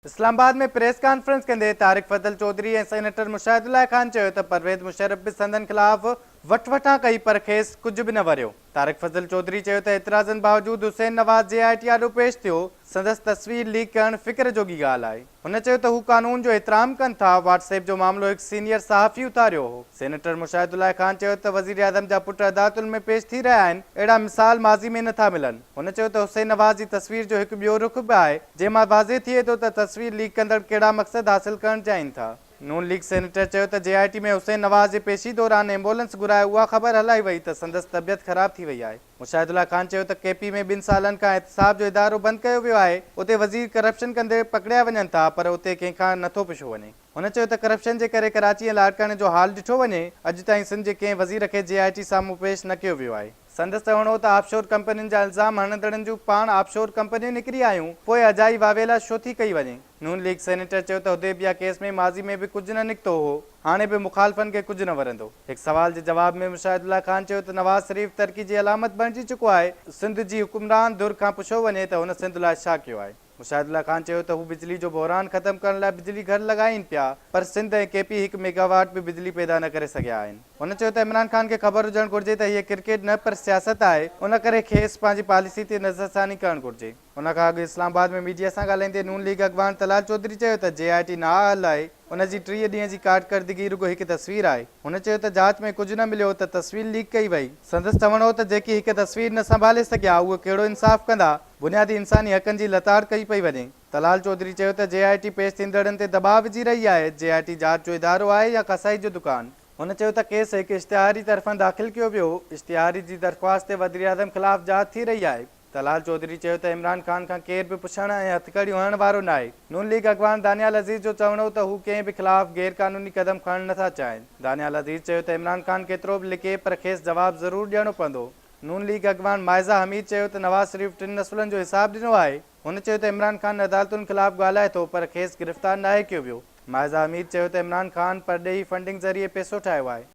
اسلام آباد ۾ press conference ڪندي طارق فضل چوڌري ۽ سينيٽر مشاهد الله خان چيو ته پرويز مشرف به سندن خلاف وٺ وٺان ڪئي پر کيس ڪجهه به نه وريو. طارق فضل چوڌري چيو ته اعتراضن باوجود حسين نواز جي آء ٽي آڏو پيش ٿيو، سندس تصوير ليڪ ڪرڻ فڪر جوڳي ڳالهه آهي. هن چيو ته هو قانون جو احترام ڪن ٿا، واٽس ايپ جو معاملو هڪ سينيئر صحافي اٿاريو هو. سينيٽر مشاهد الله خان چيو ته وزيراعظم جا پٽ عدالتن ۾ پيش ٿي رهيا آهن، اهڙا مثال ماضي ۾ نٿا ملن. هن چيو ته حسين نواز جي تصوير جو هڪ ٻيو رخ به آهي، جنهن مان واضح ٿئي ٿو ته تصوير ليڪ ڪندڙ ڪهڙا مقصد حاصل ڪرڻ چاهين ٿا. نون ليگ سينيٽر چيو ته جي آء ٽي ۾ حسين نواز جي پيشي دوران ايمبولنس گهرائي اها خبر هلائي وئي ته سندس طبيعت خراب ٿي وئي آهي. مشاهد الله خان چيو ته ڪي پي ۾ ٻن سالن کان احتساب جو ادارو بند ڪيو ويو آهي، اتي وزير ڪرپشن ڪندي پڪڙيا وڃن ٿا پر اتي ڪنهن کان نٿو پڇيو وڃي. هن چيو ته ڪرپشن جي ڪري ڪراچي ۽ لاڙڪاڻي جو حال ڏٺو وڃي، اڄ تائين سنڌ جي ڪنهن وزير کي جي آء ٽي سامهون پيش نه ڪيو ويو آهي. سندس چوڻ هو ته آف شور ڪمپنين جا الزام هڻندڙن جون پاڻ آف شور ڪمپنيون نڪري آيون، پوء اجائي واويلا ڇو ٿي ڪئي وڃي؟ نون ليگ سينيٽر چيو ته حديبيه ڪيس ۾ ماضي ۾ به ڪجهه نه نڪتو هو، هاڻي به مخالفن کي ڪجهه نه ورندو. هڪ سوال جي جواب ۾ مشاهد الله خان چيو ته نواز شريف ترقي جي علامت بڻجي چڪو آهي، سنڌ جي حڪمران ڌر کان پڇيو وڃي ته هن سنڌ لاء ڇا ڪيو آهي؟ مشاهد الله خان چيو ته هو بجلي جو بحران ختم ڪرڻ لاء بجلي گهر لڳائين پيا پر سنڌ ۽ ڪي پي هڪ ميگاواٽ به بجلي پيدا نه ڪري سگهيا آهن. هن چيو ته عمران خان کي خبر هجڻ گهرجي ته هيء ڪرڪيٽ نه پر سياست آهي ان ڪري کيس پنهنجي پاليسي تي نظرثاني ڪرڻ گهرجي. ان کان اڳ اسلام آباد ۾ ميڊيا سان ڳالهائيندي نون ليگ اڳواڻ طلال چوڌري چيو ته جي آء ٽي نااهل آهي، ان جي 30 ڏينهن جي ڪارڪردگي رڳو هڪ تصوير آهي. هن چيو ته جاچ ۾ ڪجهه نه مليو ته تصوير ليڪ ڪئي وئي. سندس چوڻ هو ته جيڪي هڪ تصوير نه سنڀالي سگهيا اهي ڪهڙو انصاف ڪندا، بنيادي انساني حقن جي لتاڙ ڪئي پئي وڃي. طلال چوڌري چيو ته جي آء ٽي پيش ٿيندڙن تي دٻاء وجهي رهي آهي، جي آء ٽي جاچ جو ادارو آهي يا ڪاسائي جو دڪان؟ هن چيو ته ڪيس هڪ اشتهاري طرفان داخل ڪيو ويو، اشتهاري جي درخواست تي وزيراعظم خلاف جاچ ٿي رهي آهي. طلال چوڌري چيو ته عمران خان کان ڪير به پڇڻ ۽ هٿڪڙيون هڻڻ وارو ناهي. نون ليگ اڳواڻ دانيال عزيز جو چوڻ هو ته هو ڪنهن به خلاف غير قانوني قدم کڻڻ نٿا چاهين. دانيال عزيز چيو ته عمران خان ڪيترو به لڪي پر کيس جواب ضرور ڏيڻو پوندو. نون ليگ اڳواڻ مائزه حميد چيو ته نواز شريف ٽن نسلن جو حساب ڏنو آهي. هن چيو ته عمران خان عدالتن خلاف ڳالهائي ٿو پر کيس گرفتار ناهي ڪيو ويو. مائزه حميد چيو ته عمران خان پرڏيهي فنڊنگ ذريعي پئسو ٺاهيو آهي.